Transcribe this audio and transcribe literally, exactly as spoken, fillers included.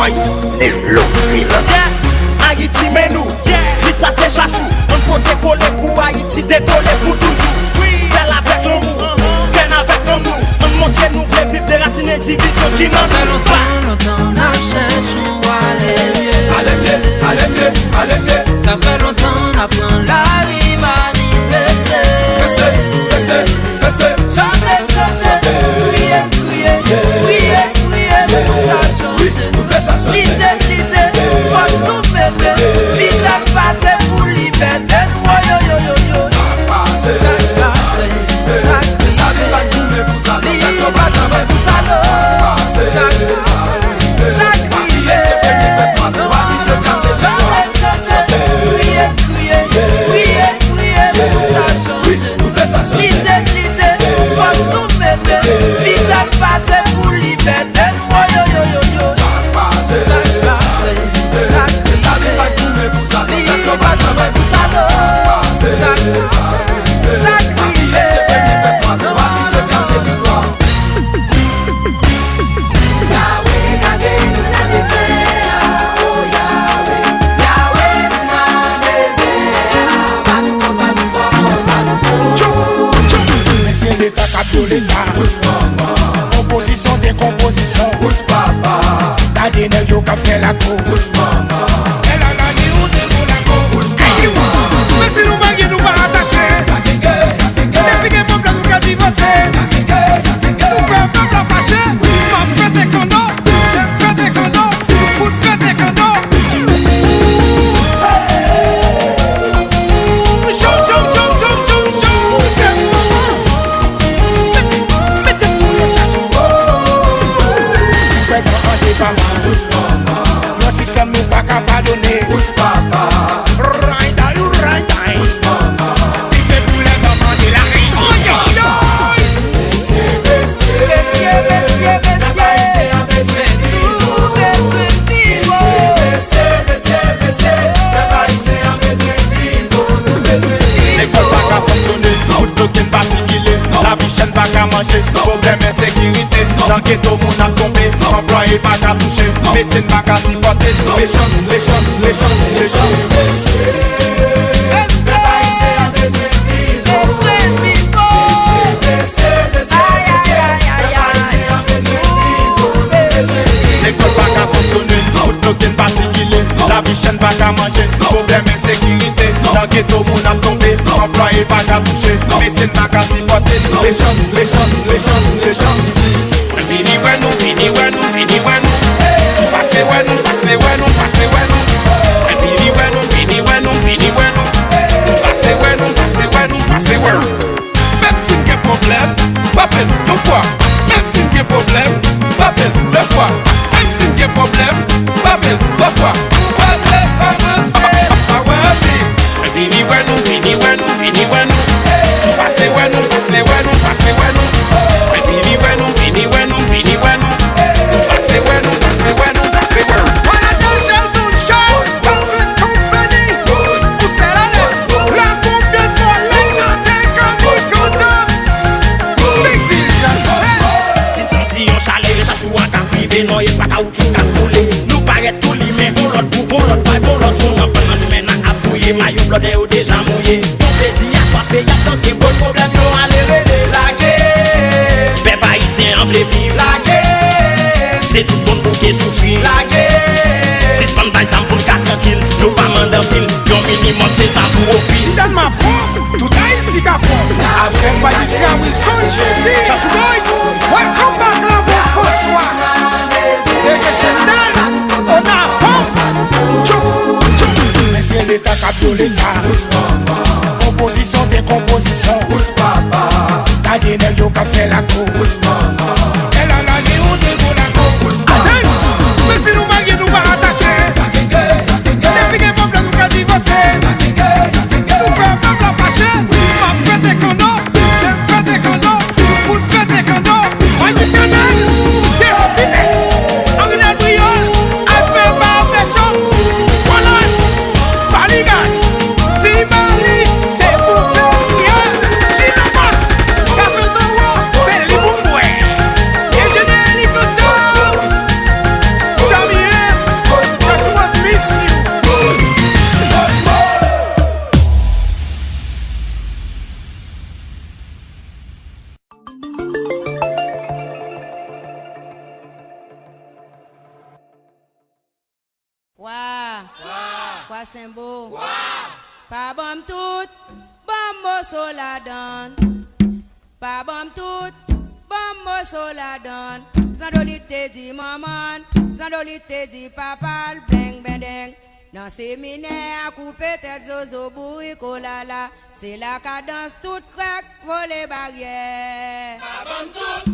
Ice, Nelo, Nilo. Yeah, Ayiti men nou. Yeah, li sa se chachou. Ann pote kole pou Ayiti dekole pou toujou. Fè l avèk lanmou, fè l avèk lanmou. Ann montre nou vle viv derasinen divizyon ki nan nou. Sa fè lontan, lontan n ap chèche yon ale mye. Ale mye, ale mye, ale mye. Sa fè lontan n ap pran lari manifeste. Feste, feste, feste. Chante, chante, kriye, kriye, kriye, kriye, pou sa chante. Lite, lite, fòk nou pete. Lite pase pou libète n. Woyoyoyoyo. Sa k pase, sa k rive. Li pa travay pou sa non. Sa k pase, sa k rive. Chante, chante, kriye, kriye, kriye, kriye, pou sa chante. Lite, lite, fòk nou pete. Lite pase pou libète n. Woyoyoyoyo. Sa k pase, sa k rive. Li pa travay pou sa non. Sa k pase, sa k rive. Non, non, non. Yawe gade nou nan dezè a, o Yawe. Yawe nou nan dezè a, pa nou fò, pa nou fò, pa nou fò. Mesye leta k ap yo leta. Opozisyon dekonpozisyon. Gade nèg yo k ap fè lakou. Èl a laji ou te gon lakou. Menm si nou pa gen, nou pa atache. Depi gen pwoblèm, nou ka divanse. Nou fè pèp la fache. N ap pete kanno, pete kanno, fout pete kanno. Jom, jom, jom, jom, jom, jom. Se moman. Mete, mete pou yo chache. Gouvènman an depaman. Yon sistèm nou pa ka padone. Ray, day, ray, day. Li se pou lèzanfan de la Reyinyon. Mesye, mesye, mesye, mesye, nou bezwen viv. Lekòl pa ka fonksyone, wout bloke n pa sikile, lavi chè n pa ka manje, pwoblèm ensekirite, nan geto moun ap tonbe, anplwaye pa ka touche, mesye n pa ka sipòte, mechan, mechan, mechan, mechan. Pèp ayisyen an bezwen viv. Lekòl pa ka fonksyone, wout bloke n pa sikile, lavi chè n pa ka manje, pwoblèm ensekirite, nan geto moun ap tonbe, anplwaye pa ka touche, mesye n pa ka sipòte, mechan, mechan, mechan, mechan. Mwen vini wè nou, vini wè nou, vini wè nou. M pase wè nou, pase wè nou, pase wè nou. Mwen vini wè nou, vini wè nou, vini wè nou. M pase wè nou, pase wè nou, pase wè nou. Menm si n gen pwoblèm, frape n yon fwa. Menm si n gen pwoblèm, frape n de fwa. Menm si n gen pwoblèm, frape n twa fwa. Pwoblèm pa ranse, pa wè anpil. Vini wè nou, vini wè nou, vini wè nou. M pase wè nou, pase wè nou, pase wè nou. Mwen vini wè nou, vini wè nou, vini wè nou. M pase wè nou, pase wè nou, pase wè nou. Manager Sheldon Show, Parfait Company, ou sè la lès, la konbyen pwòlèt nan te kanbi kontan. Big deal, yes, sir. Si n santi yon chalè, chachou an ka prive, non, e pa kawoutchou k ap boule. Nou parèt tou limen, on lòt gwouv, on lòt vibe, on lòt son. Nan bann nan nou men nan ap bouye, mayo blòdè yo deja mouye. Bon plezi a swafe, y ap danse, vòl pwoblèm yo ale rele. Lage. Pèp ayisyen an vle viv. Lage. Se tout moun bouke soufri. Lage. Sispann bay zam pou n ka trankil. Nou pa mande anpil. Yon minimòm se sa pou ofi. Si Dèlma pwòp, tout Ayiti ka pwòp. Avèk Majistra Wilson Jeudy. Chachi Boy, welcome back Lavo François. D J Chesnel, an avan. Tchou, tchou. Mesye leta k ap yo leta. Opozisyon dekonpozisyon. Gade nèg yo k ap fè lakou. Senbo. Pa ban m tout, ban m moso ladann. Pa ban m tout, ban m moso ladann. Zandolit te di manman l, Zandolit te di papa l, bleng bendeng. Nan seminè a koupe tèt zozo bourik olala. Se la kadans tout krèk vole baryè. Pa ban m tout,